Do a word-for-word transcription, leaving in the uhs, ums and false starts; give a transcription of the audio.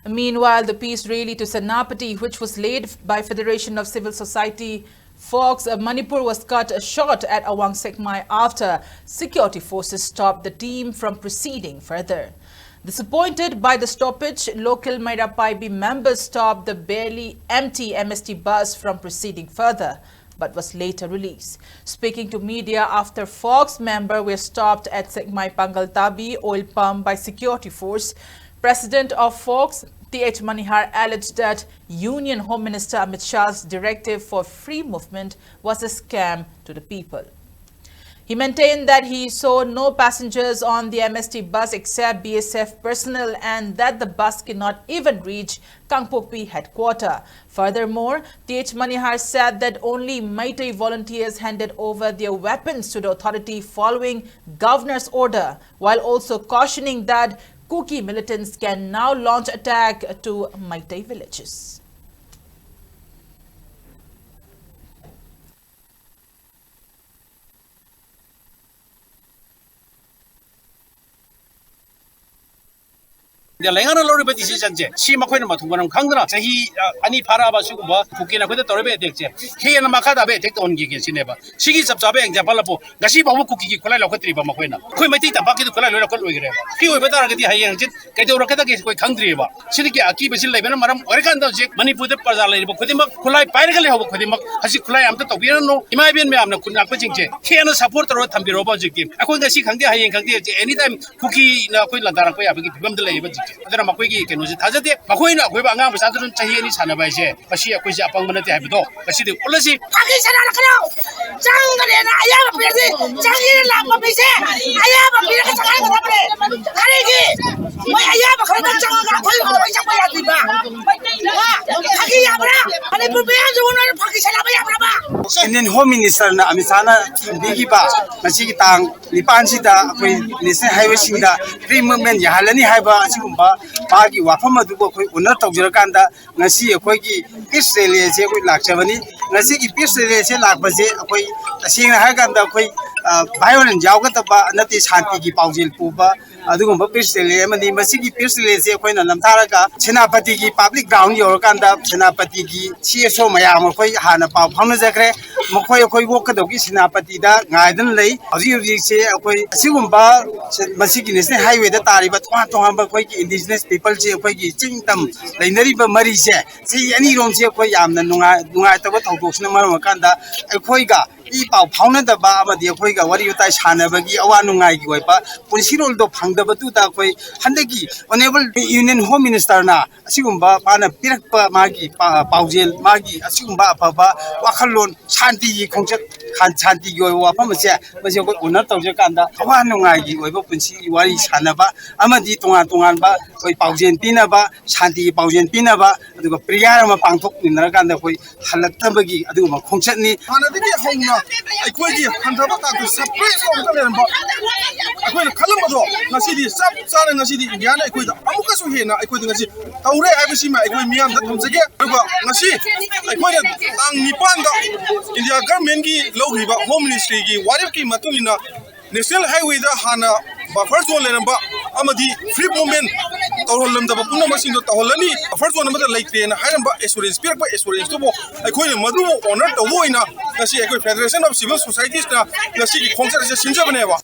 Meanwhile, the peace rally to Senapati, which was led by Federation of Civil Society, FOCS, uh, Manipur, was cut short at Awang Sekmai after security forces stopped the team from proceeding further. Disappointed by the stoppage, local Meira Paibi members stopped the barely empty M S T bus from proceeding further, but was later released. Speaking to media after FOCS member were stopped at Sekmai Pangal Tabi oil pump by security force, President of FOCS, T H Manihar, alleged that Union Home Minister Amit Shah's directive for free movement was a scam to the people. He maintained that he saw no passengers on the M S T bus except B S F personnel and that the bus cannot even reach Kangpokpi headquarter. Furthermore, T H Manihar said that only Meitei volunteers handed over their weapons to the authority following governor's order, while also cautioning that Kuki militants can now launch attack to Meitei villages. ꯂꯩꯉꯥꯛꯅ ꯂꯧꯔꯤꯕ decisionꯁꯦ, ꯁꯤ ꯃꯈꯣꯏꯅ ꯃꯊꯣꯡ ꯃꯔꯝ ꯈꯪꯗꯅ ꯆꯍꯤ, ꯑ, ꯑꯅꯤ ꯐꯥꯔꯛꯑꯕ ꯁꯤꯒꯨꯝꯕ ꯀꯨꯀꯤꯅ ꯑꯩꯈꯣꯏꯗ ꯇꯧꯔꯤꯕ attackꯁꯦ ꯍꯦꯟꯅ ꯃꯈꯥ ꯇꯥꯕ attack ꯇꯧꯍꯟꯈꯤꯒꯦ ꯁꯤꯅꯦꯕ꯫ ꯁꯤꯒꯤ ꯆꯞ ꯆꯥꯕ example ꯑꯃ ꯉꯁꯤ ꯐꯥꯎꯕ ꯀꯨꯀꯤꯒꯤ ꯈꯨꯠꯂꯥꯏ ꯂꯧꯈꯠꯇ꯭ꯔꯤꯕ ꯃꯈꯣꯏꯅ꯫ ꯑꯩꯈꯣꯏ ꯃꯩꯇꯩ ꯇꯝꯄꯥꯛꯀꯤꯗꯤ ꯈꯨꯠꯂꯥꯏ ꯂꯣꯏ ꯂꯧꯈꯠ ꯂꯣꯏꯈ꯭ꯔꯦꯕ꯫ ꯁꯤ ꯑꯣꯏꯕ ꯇꯥꯔꯒꯗꯤ ꯍꯌꯦꯡ ꯍꯪꯆꯤꯠ ꯀꯩꯗꯧꯔꯛꯀꯗꯒꯦ ꯑꯩꯈꯣꯏ ꯈꯪꯗ꯭ꯔꯤꯑꯕ꯫ ꯁꯤꯗꯒꯤ ꯑꯀꯤꯕꯁꯤ ꯂꯩꯕꯅ ꯃꯔꯝ ꯑꯣꯏꯔꯀꯥꯟꯗ ꯍꯧꯖꯤꯛ ꯃꯅꯤꯄꯨꯔꯗ ꯄ꯭ꯔꯖꯥ ꯂꯩꯔꯤꯕ ꯈꯨꯗꯤꯡꯃꯛ, ꯈꯨꯠꯂꯥꯏ ꯄꯥꯏꯔꯒ ꯂꯩꯍꯧꯕ ꯈꯨꯗꯤꯡꯃꯛ ꯍꯧꯖꯤꯛ ꯈꯨꯠꯂꯥꯏ ꯑꯝꯇ ꯇꯧꯕꯤꯔꯅꯨ꯫ ꯏꯃꯥ ꯏꯕꯦꯟ ꯃꯌꯥꯝꯅ ꯈꯨꯟ ꯉꯥꯛꯄꯁꯤꯡꯁꯦ ꯍꯦꯟꯅ support ꯇꯧꯔꯒ ꯊꯝꯕꯤꯔꯣꯕ꯫ ꯍꯧꯖꯤꯛꯇꯤ ꯑꯩꯈꯣꯏ ꯉꯁꯤ ꯈꯪꯗꯦ, ꯍꯌꯦꯡ ꯈꯪꯗꯦ, ꯍꯧꯖꯤꯛ any time ꯀꯨꯀꯤꯅ ꯑꯩꯈꯣꯏ ꯂꯥꯟꯗꯥꯔꯛꯄ ꯌꯥꯕꯒꯤ ꯐꯤꯕꯝꯗ ꯂꯩꯌꯦꯕ ꯍꯧꯖꯤꯛꯁꯦ꯫ ꯑꯗꯨꯅ ꯃꯈꯣꯏꯒꯤ ꯀꯩꯅꯣꯁꯦ ꯊꯥꯖꯗꯦ꯫ ꯃꯈꯣꯏꯅ ꯑꯩꯈꯣꯏꯕꯨ ꯑꯉꯥꯡ ꯃꯆꯥꯗꯨ ꯑꯗꯨꯝ ꯆꯍꯤ ꯑꯅꯤ ꯁꯥꯟꯅꯕ ꯍꯥꯏꯁꯦ, ꯃꯁꯤ ꯑꯩꯈꯣꯏꯁꯦ ꯑꯄꯪꯕ ꯅꯠꯇꯦ ꯍꯥꯏꯕꯗꯣ ꯉꯁꯤꯗꯤ ꯎꯠꯂꯁꯤ꯫ ꯐꯥꯒꯤ ꯁꯥꯟꯅꯔꯛꯀꯅꯣ꯫ ꯆꯪꯒꯅꯦꯅ ꯑꯌꯥꯕ ꯄꯤꯔꯗꯤ, ꯆꯪꯒꯦꯅ ꯂꯥꯛꯄ ꯃꯤꯁꯦ ꯑꯌꯥꯕ ꯄꯤꯔꯒ ꯆꯪꯍꯟꯒꯗꯕꯅꯦ꯫ ꯀꯔꯤꯒꯤ ꯃꯣꯏ ꯑꯌꯥꯕ ꯈꯔꯗ ꯆꯪꯉꯒ ꯑꯩꯈꯣꯏ ꯂꯣꯏ ꯆꯪꯕ ꯌꯥꯗ꯭ꯔꯤꯕ? ꯍꯥ? ꯐꯥꯒꯤ ꯌꯥꯕ꯭ꯔꯥ? ꯃꯅꯤꯄꯨꯔ ꯃꯤꯌꯥꯝꯁꯤꯕꯨ ꯅꯣꯏꯅ ꯐꯥꯒꯤ ꯁꯥꯟꯅꯕ ꯌꯥꯕ꯭ꯔꯕ? Union Home Ministerꯅ ꯑꯃꯤꯠ ꯁꯥꯍꯅ ꯊꯤꯡꯕꯤꯈꯤꯕ ꯉꯁꯤꯒꯤ ꯇꯥꯡ ꯅꯤꯄꯥꯟꯁꯤꯗ ꯑꯩꯈꯣꯏ national highwayꯁꯤꯡꯗ free movement ꯌꯥꯍꯜꯂꯅꯤ ꯍꯥꯏꯕ ꯑꯁꯤꯒꯨꯝꯕ ꯃꯥꯒꯤ ꯋꯥꯐꯝ ꯑꯗꯨꯕꯨ ꯑꯩꯈꯣꯏ honour ꯇꯧꯖꯔꯀꯥꯟꯗ ꯉꯁꯤ ꯑꯩꯈꯣꯏꯒꯤ peace rally ꯑꯁꯤ ꯑꯩꯈꯣꯏ ꯂꯥꯛꯆꯕꯅꯤ꯫ ꯉꯁꯤꯒꯤ peace rally ꯑꯁꯤ ꯂꯥꯛꯄꯁꯦ ꯑꯩꯈꯣꯏ ꯇꯁꯦꯡꯅ ꯍꯥꯏꯔꯀꯥꯟꯗ ꯑꯩꯈꯣꯏ, ꯚꯥꯏꯑꯣꯂꯦꯟꯁ ꯌꯥꯎꯒꯗꯕ ꯅꯠꯇꯦ, ꯁꯥꯟꯇꯤꯒꯤ ꯄꯥꯎꯖꯦꯜ ꯄꯨꯕ ꯑꯗꯨꯒꯨꯝꯕ ꯄꯤꯁ ꯔꯦꯂꯤ ꯑꯃꯅꯤ꯫ ꯃꯁꯤꯒꯤ ꯄꯤꯁ ꯔꯦꯂꯤꯁꯦ ꯑꯩꯈꯣꯏꯅ ꯅꯝꯊꯔꯒ ꯁꯦꯅꯥꯄꯇꯤꯒꯤ ꯄꯕ꯭ꯂꯤꯛ ꯒ꯭ꯔꯥꯎꯟ ꯌꯧꯔꯀꯥꯟꯗ ꯁꯦꯅꯥꯄꯇꯤꯒꯤ ꯁꯤ ꯑꯦꯁ ꯑꯣ ꯃꯌꯥꯝ ꯑꯩꯈꯣꯏ ꯍꯥꯟꯅ ꯄꯥꯎ ꯐꯥꯎꯅꯖꯈ꯭ꯔꯦ꯫ ꯃꯈꯣꯏ ꯑꯩꯈꯣꯏ ꯑꯣꯛꯀꯗꯧꯒꯤ ꯁꯦꯅꯥꯄꯇꯤꯗ ꯉꯥꯏꯗꯨꯅ ꯂꯩ꯫ ꯍꯧꯖꯤꯛ ꯍꯧꯖꯤꯛꯁꯦ ꯑꯩꯈꯣꯏ ꯑꯁꯤꯒꯨꯝꯕ ꯁꯦ-, ꯃꯁꯤꯒꯤ ꯅꯦꯁꯅꯦꯜ ꯍꯥꯏꯋꯦꯗ ꯇꯥꯔꯤꯕ ꯇꯣꯉꯥꯟ ꯇꯣꯉꯥꯟꯕ ꯑꯩꯈꯣꯏꯒꯤ ꯏꯟꯗꯤꯖꯤꯅꯁ ꯄꯤꯄꯜꯁꯦ, ꯑꯩꯈꯣꯏꯒꯤ ꯆꯤꯡ ꯇꯝ ꯂꯩꯅꯔꯤꯕ ꯃꯔꯤꯁꯦ, ꯁꯤ ꯑꯅꯤꯔꯣꯝꯁꯦ ꯑꯩꯈꯣꯏ ꯌꯥꯝꯅ ꯅꯨꯡꯉꯥꯏ-, ꯅꯨꯡꯉꯥꯏꯇꯕ ꯊꯧꯗꯣꯛꯁꯤꯅ ꯃꯔꯝ ꯑꯣꯏꯔꯀꯥꯟꯗ ꯑꯩꯈꯣꯏꯒ ꯏ ꯄꯥꯎ ꯐꯥꯎꯅꯗꯕ ꯑꯃꯗꯤ ꯑꯩꯈꯣꯏꯒ ꯋꯥꯔꯤ ꯋꯥꯇꯥꯏ ꯁꯥꯟꯅꯕꯒꯤ ꯑꯋꯥ ꯅꯨꯡꯉꯥꯏꯒꯤ ꯑꯣꯏꯕ ꯄꯨꯟꯁꯤꯔꯣꯜꯗꯣ ꯐꯪꯗꯕꯗꯨꯗ ꯑꯩꯈꯣꯏ ꯍꯟꯗꯛꯀꯤ ꯑꯣꯅꯦꯕꯜ ꯌꯨꯅꯤꯌꯟ ꯍꯣꯝ ꯃꯤꯅꯤꯁꯇꯔꯅ ꯑꯁꯤꯒꯨꯝꯕ ꯃꯥꯅ ꯄꯤꯔꯛꯄ ꯃꯥꯒꯤ ꯄꯥ-, ꯄꯥꯎꯖꯦꯜ, ꯃꯥꯒꯤ ꯑꯁꯤꯒꯨꯝꯕ ꯑꯐꯕ ꯋꯥꯈꯜꯂꯣꯟ, ꯁꯥꯟꯇꯤꯒꯤ ꯈꯣꯡꯆꯠ, ꯈꯥꯟ-, ꯁꯥꯟꯇꯤꯒꯤ ꯑꯣꯏꯕ ꯋꯥꯐꯝ ꯑꯁꯦ, ꯃꯁꯤ ꯑꯩꯈꯣꯏ ꯑꯣꯅꯔ ꯇꯧꯖꯔꯀꯥꯟꯗ ꯑꯋꯥ ꯅꯨꯡꯉꯥꯏꯒꯤ ꯑꯣꯏꯕ ꯄꯨꯟꯁꯤꯒꯤ ꯋꯥꯔꯤ ꯁꯥꯟꯅꯕ ꯑꯃꯗꯤ ꯇꯣꯉꯥꯟ ꯇꯣꯉꯥꯟꯕ ꯑꯩꯈꯣꯏ ꯄꯥꯎꯖꯦꯜ ꯄꯤꯅꯕ, ꯁꯥꯟꯇꯤꯒꯤ ꯄꯥꯎꯖꯦꯜ ꯄꯤꯅꯕ, ꯑꯗꯨꯒ ꯄ꯭ꯔꯦꯌꯔ ꯑꯃ ꯄꯥꯡꯊꯣꯛꯃꯤꯟꯅꯔꯀꯥꯟꯗ ꯑꯩꯈꯣꯏ ꯍꯜꯂꯛꯇꯕꯒꯤ ꯑꯗꯨꯒꯨꯝꯕ ꯈꯣꯡꯆꯠꯅꯤ꯫ ꯍꯥꯟꯅꯗꯒꯤ ꯍꯧꯅ ꯑꯩꯈꯣꯏꯒꯤ ꯍꯟꯊꯕ ꯊꯥꯛꯇ ꯁꯞꯄ꯭ꯔꯦꯁ ꯇꯧꯔꯒ ꯂꯩꯔꯝꯕ ꯑꯩꯈꯣꯏꯅ ꯈꯜꯂꯝꯕꯗꯣ ꯉꯁꯤꯗꯤ ꯆꯞ ꯆꯥꯅ ꯉꯁꯤꯗꯤ ꯏꯟꯗꯤꯌꯥꯅ ꯑꯩꯈꯣꯏꯗ ꯑꯃꯨꯛꯀꯁꯨ ꯍꯦꯟꯅ ꯑꯩꯈꯣꯏꯗ ꯉꯁꯤ ꯇꯧꯔꯦ ꯍꯥꯏꯕꯁꯤꯃ ꯑꯩꯈꯣꯏ ꯃꯤꯌꯥꯝꯗ ꯊꯝꯖꯒꯦ꯫ ꯑꯗꯨꯒ ꯉꯁꯤ ꯑꯩꯈꯣꯏꯅ ꯇꯥꯡ ꯅꯤꯄꯥꯟꯗ ꯏꯟꯗꯤꯌꯥ ꯒꯔꯃꯦꯟꯒꯤ ꯂꯧꯈꯤꯕ ꯍꯣꯝ ꯃꯤꯅꯤꯁꯇ꯭ꯔꯤꯒꯤ ꯋꯥꯔꯦꯞꯀꯤ ꯃꯇꯨꯡ ꯏꯟꯅ ꯅꯦꯁꯅꯦꯜ ꯍꯥꯏꯋꯦꯗ ꯍꯥꯟꯅ ꯕꯐꯔ ꯖꯣꯟ ꯂꯩꯔꯝꯕ ꯑꯃꯗꯤ ꯐ꯭ꯔꯤ ꯃꯨꯚꯃꯦꯟ ꯇꯧꯍꯜꯂꯝꯗꯕ ꯄꯨꯝꯅꯃꯛꯁꯤꯡꯗꯣ ꯇꯧꯍꯜꯂꯅꯤ, ꯕꯐꯔ ꯖꯣꯟ ꯑꯃꯗ ꯂꯩꯇ꯭ꯔꯦꯅ ꯍꯥꯏꯔꯝꯕ ꯑꯦꯁꯨꯔꯦꯟꯁ ꯄꯤꯔꯛꯄ ꯑꯦꯁꯨꯔꯦꯟꯁꯇꯨꯕꯨ ꯑꯩꯈꯣꯏꯅ ꯃꯗꯨꯕꯨ ꯑꯣꯅꯔ ꯇꯧꯕ ꯑꯣꯏꯅ ꯉꯁꯤ ꯑꯩꯈꯣꯏ ꯐꯦꯗꯔꯦꯁꯟ ꯑꯣꯐ ꯁꯤꯚꯤꯜ ꯁꯣꯁꯥꯏꯇꯤꯁꯅ ꯉꯁꯤꯒꯤ ꯈꯣꯡꯆꯠ ꯑꯁꯤ ꯁꯤꯟꯖꯕꯅꯦꯕ꯫